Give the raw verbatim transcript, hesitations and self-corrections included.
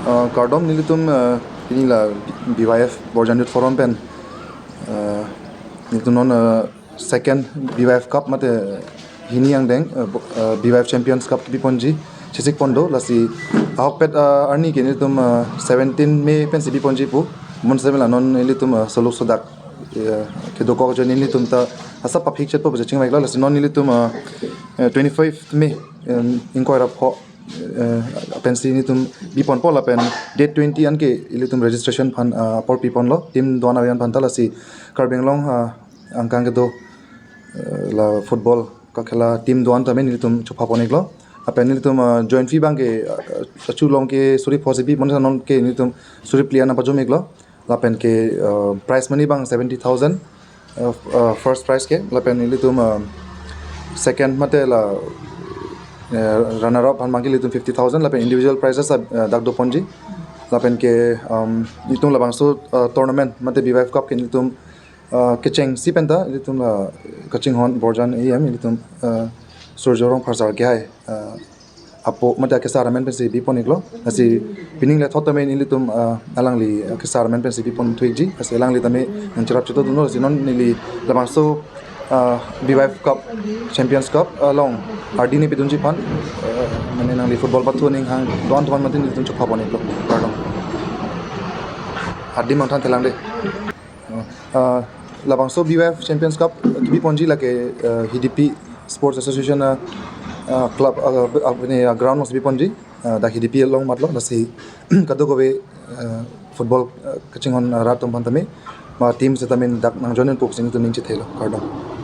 Uh, kardom nelitum, uh, pini la B Y F Borjan Youth Forum pen, uh, nelitum non, uh, second B Y F Cup mate hini angdeng, uh, bo- uh, B Y F Champions Cup kibiponji chesik pon do. Lasi ahokpet, uh, arni ke nelitum, uh, seventeen May pensi biponji pu. Mun seven la non nelitum, uh, soluk sodak, uh, kedokok ajoine nelitum ta asap paphik chetpo pu chingvaiklo. Lasi non nelitum, uh, uh, twenty-fifth May, um, ingkoi ra pho, uh, pensi nelitum biponpo lapen date twenty anke ilitum registration aphan, uh, apor piponlo team do-an avi-an aphan ta. Lasi Karbi Anglong, uh, angkang kedo, uh, la football kakhela team do-an tame nelitum chopha pon-iklo. Lapen nelitum, uh, join fee abang ke, uh, achu along ke suri pho si bi, mon sa non ke nelitum suri phli an nangpajum-iklo. Lapen ke, uh, prize money abang seventy thousand, uh, uh, first prize ke, lapen ilitum, uh, second mate la, uh, runner up aphan abang ke ilitum fifty thousand, lapen individual prizes, uh, dak doponji. Lapen ke, um, itum labangso, uh, tournament mate B Y F Cup ke ilitum, uh, kechengsi penta ilitum la kachinghon Borjan A M ilitum, uh, Surjo Rongphar sir ke hai, uh, apo mate akesar amen pensi bipon-iklo. Lasi pining lethot tame ilitum, uh, alangli akesar amen pensi bipon thu-ikji. Lasi alangli tame nangcherap chetodunlo. Lasi non neli labangso, uh, B Y F Cup, Champions Cup along ardi nangpidunji aphan, uh, mane nangli football pathu aning hang do-an do-an mate nelitum chopha pon-iklo. Kardom. Ardi mangthan thelang de. Uh, labangso B Y F Champions Cup kibiponji lake, uh, Hidipi Sports Association, uh, uh, club, uh, uh, ne, uh, ground alongsi biponji, uh, dak Hidipi along matlo. Lasi kadokave, uh, football, uh, kachinghon, uh, rat atum aphan tame, ma team setame dak nang join-ikpo pusi nelitum ning chethelo. Kardom.